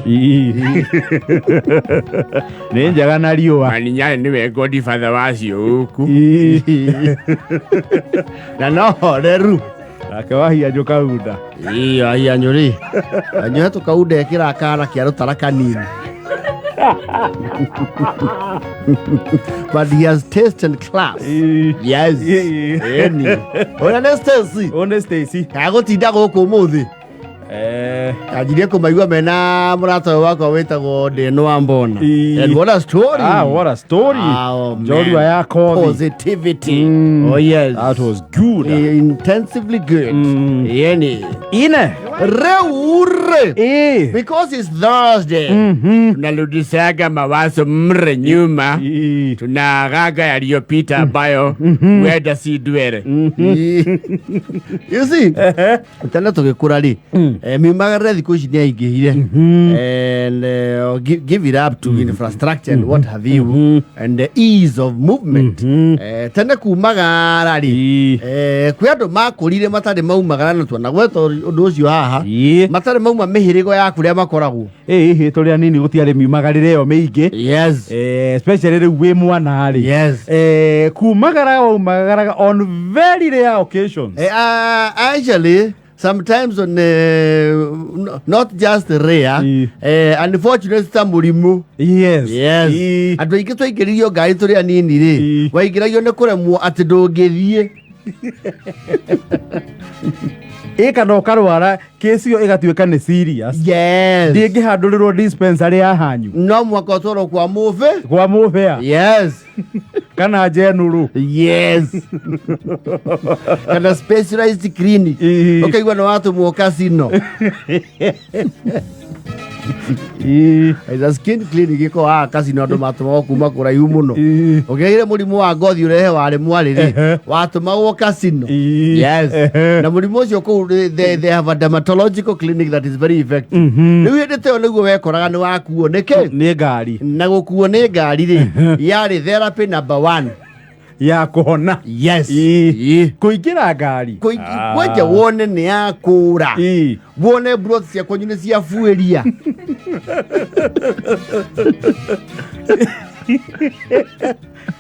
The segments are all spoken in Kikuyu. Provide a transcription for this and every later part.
Ii. Nĩ njega na riũa. Maninyarĩ nĩwe godfather wa ciũku. Ii. Na no horeru. Nake wahianjũ kaunda. Ii wahianjũ rĩ, anyohe tũkaunda ĩkĩra kara kĩa rũtara kanini. But he has taste and class. Ii. Yes. Ii. Ĩni. Ũrĩa nĩ Stacy. Ũyũ nĩ Stacy. Agũtinda gũkũ ũmũthĩ. Eh, Anjirie kũmaigua mena mũrata ũyũ wakwa wĩtagwo Ndĩnwa Mbona. Ii. And what a story. Ah, what a story. Ah, oh, man. Njorua ya kothi. Positivity. Mm. Oh yes. That was good. Intensively good. Mm. Yeni. Ine. Reure. Eh. Because it's Thursday. Mhm. Tunarudisaga mawazo mre nyuma, Ii. tunaagaga yaliyopita ambayo huenda si ndwere. You see? Tene tũgĩkũra rĩ, miumagarĩre thikũ ici nĩ yaingĩhire. And give it up to infrastructure and what have you and the ease of movement. Tene kumagara rĩ, Ii. kwĩ andũ makũrire matarĩ maumagara na tuonagweta ũndũ ũcio haha, Ii. matarĩ mauma mĩhĩrĩgo ya kũrĩa makoragwo. Ĩ tũrĩ anini gũtiarĩ miumagarĩre ĩyo mĩingĩ. Yes. Especially rĩu wĩ mwana rĩ. Yes. Kumagara waumagaraga on very rare occasions. Actually, sometimes on not just rare, unfortunately ta mũrimũ. Yes. Yes. Ii. Andũ aingĩ twaingĩririo ngari tũrĩ anini rĩ, waingĩragio nĩ kũremwo atĩ ndũngĩthiĩ. Ĩ kana ũkarwara kesi ĩyo ĩgatuĩka nĩ serious. Yes. Ndĩngĩhandũrĩrwo dispensary ya hanyu. No mũhaka ũtwarwo kwa mũbĩ. Kwa mũbĩa. Yes. Kana njenũrũ. Yes. Kana specialized clinic. Ũkaigua nĩ watũmwo casino. Ii. It's a skin clinic ĩkoragwo haha casino andũ matũmagwo kuma kũraihu mũno. Ii. Ũngĩagire mũrimũ wa ngothi ũrehe warĩ mwarĩ rĩ, watũmagwo casino. Ii. Yes. Na mũrimũ ũcio kũu they have a dermatological clinic that is very effective. Rĩu hĩndĩ ta ĩyo nĩguo wekoraga nĩ wakuo nĩkĩ? Nĩ ngari. Na gũkuo nĩ ngari rĩ, yarĩ therapy number one. Ya kũhona. Yes. Ii. Ii. Kũingĩra ngari. Kwanja wone nĩ yakũra. Ii. Wone broth cia kwanyu nĩ ciabuĩria.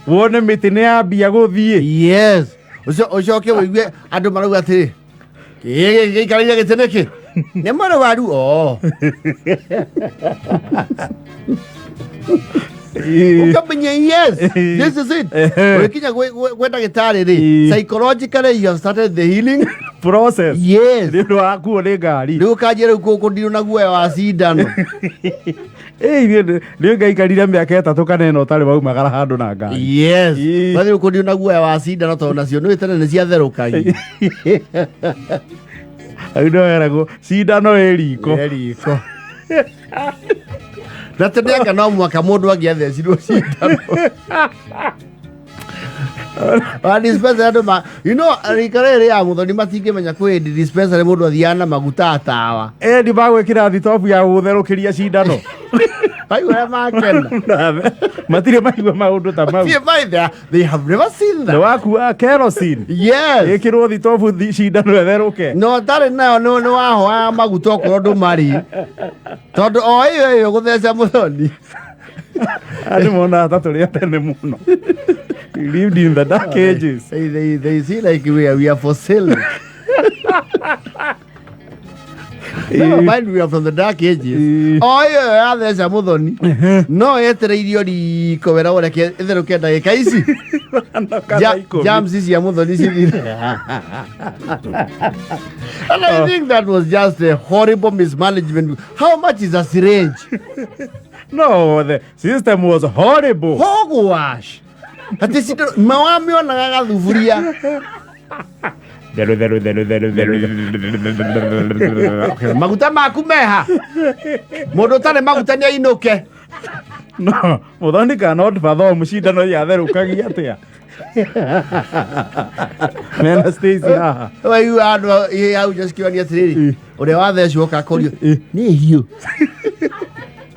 Wone mĩtĩ nĩ yambia gũthiĩ. Yes. Ũcoke ũigue andũ marauga atĩrĩ, kĩĩ gĩikarĩire gĩtĩ nĩkĩ? Nĩ mũrwaru o. Ũkamenya yes, this is it. Ũgĩkinya gwĩ ndagĩtarĩ rĩ, psychologically you have started the healing Process. Yes. Nĩ ũndũ wa kuo nĩ ngari. Rĩu ũkanjia rĩu kũndirwo na guoya wa cindano. Ĩ ithuĩ nĩ ngaikarire mĩaka 3 kana 4 ũtarĩ waumagara handũ na ngari. Yes. Ii. Wathiĩ rĩu kũndirwo na guoya wa cindano tondũ nacio nĩ tene nĩ ciatherũkagio. Rĩu nĩ weragwo cindano ĩ riko. Ĩ riko. Na tene anga no mũhaka mũndũ angĩathecirwo cindano. Wa dispensary andũ ma, you know, rika rĩrĩ ya mũthoni matingĩmenya kwĩ hĩndĩ dispensary mũndũ athiaga na maguta atawa. Ĩ ndi magwĩkĩra thitobu ya gũtherũkĩria cindano. Maigua ũrĩa makena. Matirĩ maigua maũndũ ta mau. Matirĩ maigua, they have never seen that. Nĩ wakua kerosene. Yes. Ĩkĩrwo thitobu cindano ĩtherũke. No ũtarĩ nayo nĩ wahoaga maguta okorwo ndũmarĩ. Tondũ o ĩyo ĩyo gũtheca mũthoni. Andũ monaga ta tũrĩ a tene mũno. We lived in the dark ages. They see like we are for sale. Never mind we are from the dark ages. O ĩyo yatheca mũthoni. No yetereirio riko wera ũreke ĩtherũke ndagĩka ici. Kana ikũmi. Germs cia mũthoni cithire. And I think that was just a horrible mismanagement. How much is a syringe? No, the system was horrible. Hogwash. Ati cindano mawamĩonaga gathuburia. Theru, theru, theru, theru, theru. Okay, maguta maku meha. Mũndũ ũtarĩ maguta nĩ ainũke. No, mũthoni cannot fathom cindano yatherũkagia atĩa. Mena Stacy haha. Waigua andũ ĩ hau nja cikĩonia atĩrĩrĩ, ũrĩa wathecwo oka akorio, nĩ hiũ.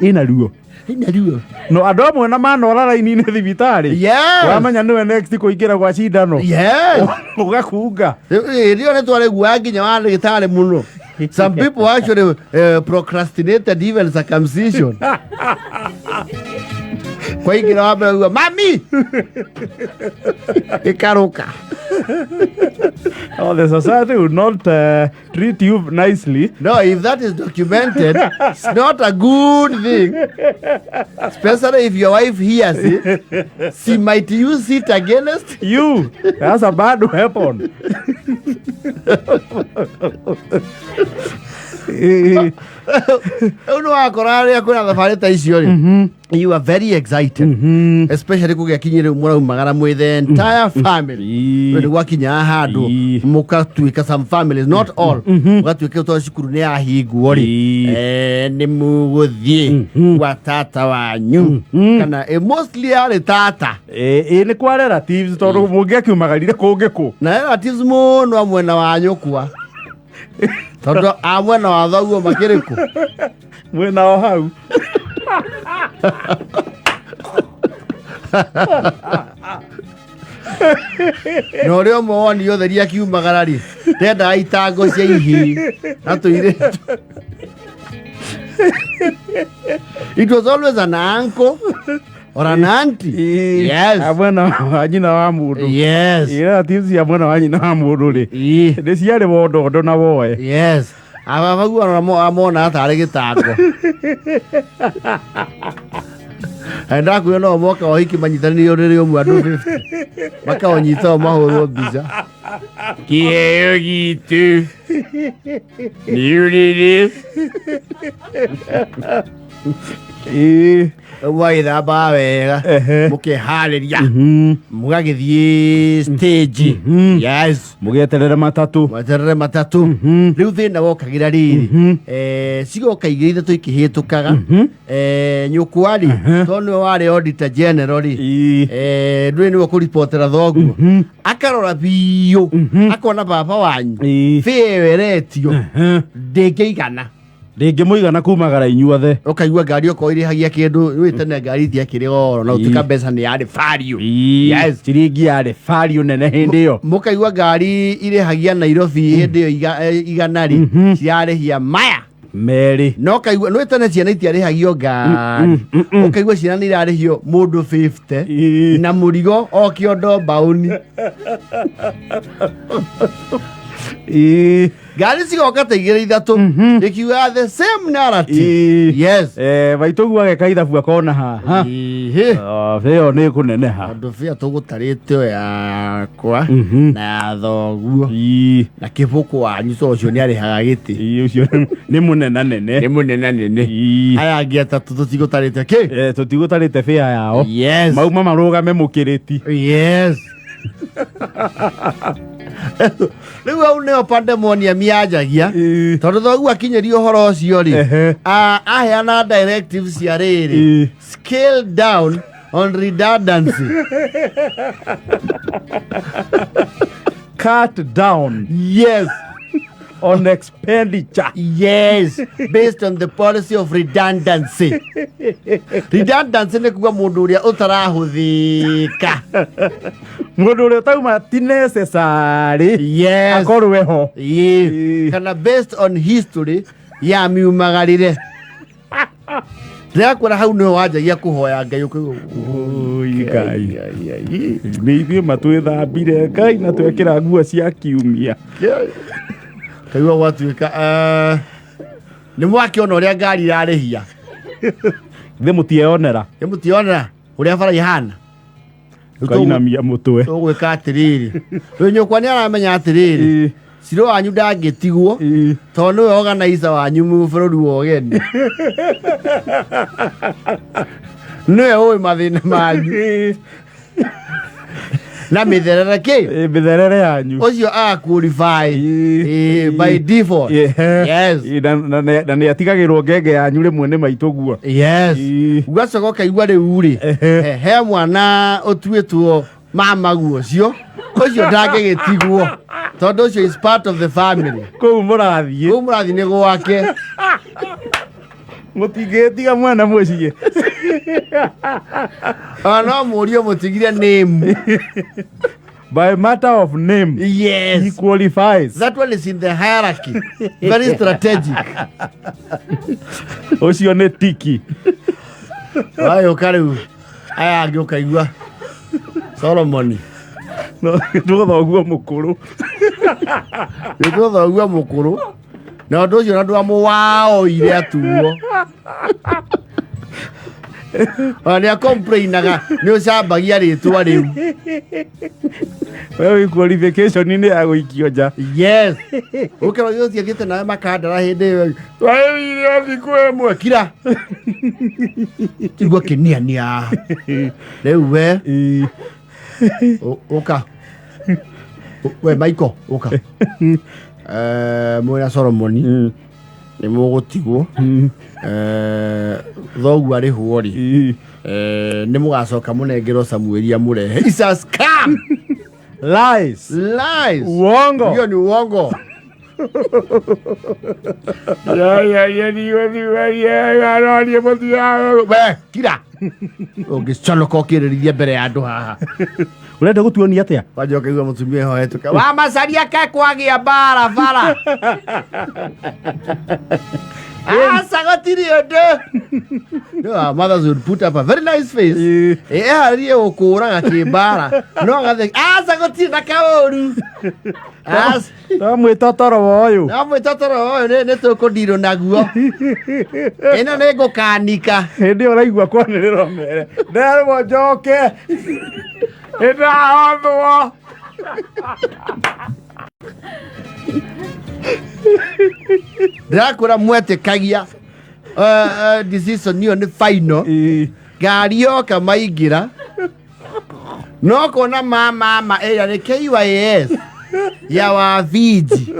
Ĩna ruo. Ĩna ruo. No andũ amwe na manora raini-inĩ thibitarĩ. Yes. Wamenya nĩwe next kũingĩra gwa cindano. Yes. Ũgakunga. Rĩo nĩ twarĩ guoya nginya wa ndagĩtarĩ mũno. Some people actually procrastinated even circumcision. Kwaingĩra wa mbere uga mami ĩkarũka. Oh, the society will not treat you nicely. No, if that is documented, it's not a good thing. Especially if your wife hears it, she might use it against You, that's a bad weapon. Eh, Rĩu nĩ wakora rĩrĩa kwĩna thabarĩ ta icio rĩ, you are very excited, especially kũgĩakinyĩ rĩu mũraumagara mwĩ the entire family. Ii. Rĩu nĩ gwakinyaga handũ Ii. mũkatuĩka some families, not all, mũgatuĩka tondũ cukuru nĩ yahingwo rĩ, Ii. nĩ mũgũthiĩ gwa tata wanyu kana mostly yarĩ tata. Nĩ kwa relatives tondũ mũngĩakiumagarire kũngĩ kũ. Na relatives mũno a mwena wa nyũkwa, tondũ a mwena wa thoguo makĩrĩ kũ? Mwena o hau. Na ũrĩa ũmwe woni ũtheri akiumagara rĩ, ndendaga itango cia ihĩĩ na tũirĩtu. It was always an uncle or an auntie. Yes. A mwena wa nyina wa mũndũ. Yes. Ĩ, relatives cia mwena wa nyina wa mũndũ rĩ, nĩ ciarĩ wondondo na woe. Yes, ababaguo amona tarĩ gĩtango. Ndakwĩra no moka ũhiki manyitanĩire ũrĩrĩ ũmwe andũ 50 makaũnyita o mahũrwo mbica. Kĩheo gitũ nĩ ũrĩrĩ. Ĩ. Mũgagĩthambaga wega, mũkeharĩria, mũgagĩthiĩ stage. Yes. Mũgĩeterere matatũ. Mweterere matatũ. Rĩu thĩna wokagĩra rĩrĩ, cigoka igĩrĩ ithatũ ikĩhĩtũkaga. Nyũkwa rĩ, tondũ nĩwe warĩ auditor general rĩ, Ĩ. Ndũĩ nĩwe kũribotera thoguo, akarora biũ akona baba wanyu Ĩ. bĩa ĩyo ĩretio ndĩngĩigana. Ndĩngĩmũigana kumagara inyuothe. Ũkaigua ngari okorwo irĩhagia kĩndũ rĩu tene ngari itiakĩrĩ goro na ũtuĩka Ĩ. mbeca nĩ yarĩ value. Ĩ, Yes. ciringi yarĩ value nene hĩndĩ ĩyo. Mũkaigua ngari irĩhagia Nairobi hĩndĩ ĩyo igana rĩ, cirarĩhia maya. Merĩ. No kaigua nĩ tene ciana itiarĩhagio ngari, ũkaigua ciana nĩ irarĩhio mũndũ 50 Ĩ. na mũrigo o kĩondo mbaũni. Ĩ. Ngari cigoka ta igĩrĩ ithatũ ikiuga the same narrative. Ĩ. Yes. Maitũguo ageka ithabu akona haha. Ĩhĩ. Ah, ĩyo nĩ kũneneha. Tondũ bĩa tũgũtarĩte ĩyo yakwa na ya thoguo Ĩ. na kĩbũkũ wanyu to ũcio nĩ arĩhaga gĩtĩ. Ĩ, ũcio nĩ mũnenanene. Nĩ mũnenanene. Ĩ. Aya angĩ atatũ tũtigũtarĩte kĩ. Tũtigũtarĩte bĩa yao. Yes. Mauma marũgame mũkĩrĩti. Yes. Rĩu hau nĩho pandemonium yanjagia, Ĩ. tondũ thoguo akinyĩrio ũhoro ũcio rĩ, aheana directives cia rĩrĩ, scale down on redundancy. Cut down Yes. on expenditure. Yes, based on the policy of redundancy. Redundancy nĩ kuga mũndũ ũrĩa ũtarahũthĩka. Mũndũ ũrĩa ũtauma ti necessary Yes. akorwe ho. Ĩĩ. Ĩĩ. Kana based on history ya miumagarire ndĩrakwĩra hau nĩho wanjagia kũhoya Ngai ũkaigua, Oi, Ngai nĩ ithuĩ matwĩthambire Ngai na twekĩra nguo cia kiumia. Kaigua gwatuĩka nĩ mwakĩona ũrĩa ngari irarĩhia. Thĩ mũtieyonera. Nĩ mũtionera ũrĩa bara ihana. Rĩu Kainamia mũtwe. Tũgwĩka atĩrĩrĩ, rĩu nyũkwa nĩ aramenya atĩrĩrĩ, Ciro wanyu ndangĩtigwo, tondũ nĩwe organizer wanyu mu bũrũri wa ũgeni, nĩwe ũĩ mathĩna manyu na mĩtherere kĩ. Mĩtherere yanyu. Ũcio agaqualify by default. Yes. Ĩ, na nĩ atigagĩrwo ngenge yanyu rĩmwe nĩ maitũguo. Yes. Ugacoka ũkaigua rĩu rĩ, he mwana ũtuĩtwo mamaguo ũcio ũcio ndangĩgĩtigwo tondũ ũcio is part of the family. Kũu mũrathiĩ. Kũu mũrathiĩ nĩ gwake. Mũtingĩtiga mwana mũciĩ. Ona no mũrio mũtigire name. By matter of name, he Yes, qualifies. that one is in the hierarchy, very strategic. Ũcio nĩ tiki. Wagĩũka rĩu aya angĩ ũkaigua Solomoni. No thoguo mũkũrũ. Nĩtwo thoguo mũkũrũ na ũndũ ũcio na ndwamũwaoire atuo ona nĩ akomplainaga nĩ ũcambagia rĩtwa rĩu. We wĩ qualification inĩ ya gũikio nja. Yes, ũkĩra ũcio athiĩte nawe makandara hĩndĩ ĩyo waĩire thikũ ĩmwe kira igua kĩniania rĩu we. Ĩ. Ũka we Michael, ũka. Mwĩna Solomoni nĩ mũgũtigwo. Thoguo arĩhwo rĩ, Ĩ. nĩ mũgacoka mũnengerwo Samueli amũrehe. It's a scam. Lies. Lies. Uongo. Hiyo ni uongo. We kira ũngĩconoka ũkĩrĩrithia mbere ya andũ haha. Ũrenda gũtuonia atĩa? Wanja ũkaigua mũtumia ĩhoetũka wa macaria ke kwagĩa mbara bara aca gũtirĩ ũndũ. No, our mothers would put up a very nice face. Ĩ. Eharĩrie gũkũraga kĩmbara no gathe aca gũtirĩ na kaũru. Aca. No mwĩtotoro wa ũyũ. No mwĩtotoro ũyũ nĩ tũkũndirwo naguo, ĩno nĩ ngũkanika. Hĩndĩ ĩyo ũraigua kwanĩrĩrwo mere nderwo njoke ĩndahothwo. Ndĩrakwĩra mwetĩkagia decision ĩyo nĩ final. Ĩ. Ngari yoka maingĩra no kuona mama ĩrĩa nĩ KYS ya wabinji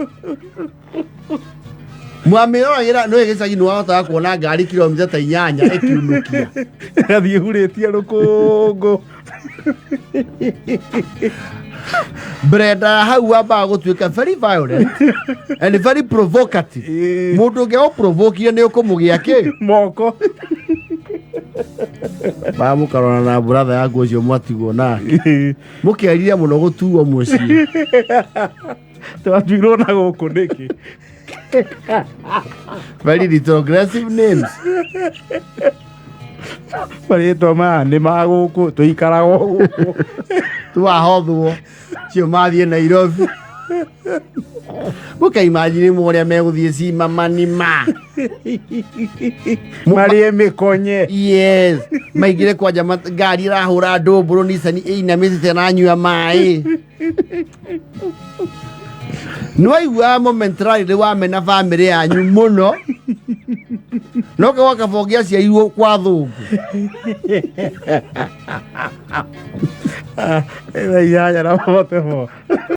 mwamĩroragĩra nĩ gĩcagi nĩ wahotaga kuona ngari kilomita ta 8 ĩkiunũkia. Ĩgathiĩ hurĩtie rũkũngũ. Brenda hau wambaga gũtuĩka very violent and very provocative. Ĩ. Mũndũ ũngĩ agũprovokie nĩ ũkũmũgĩa kĩ Moko. Bamũkarora na buratha yaku ũcio mwatigwo nake mũkerire mũno gũtuo mũciĩ. Twatuirwo na gũkũ nĩkĩ? Very retrogressive names. Marĩtwa maya nĩ ma gũkũ tũikaraga gũkũ. Twahothwo cio mathiĩ Nairobi mũkaimajini mũrĩa megũthiĩ cimamanima. Marĩe mĩkonye. Yes, maingĩre kwanja ngari ĩrahũra ndũmbũrũ Nissan ĩinamĩtĩte na nyua maĩ nĩ waiguaga momentarily wamena bamĩrĩ yanyu mũno no kagwa kaba ũngĩaciarirwo kwa thũngũ. Thaa 8 na 44.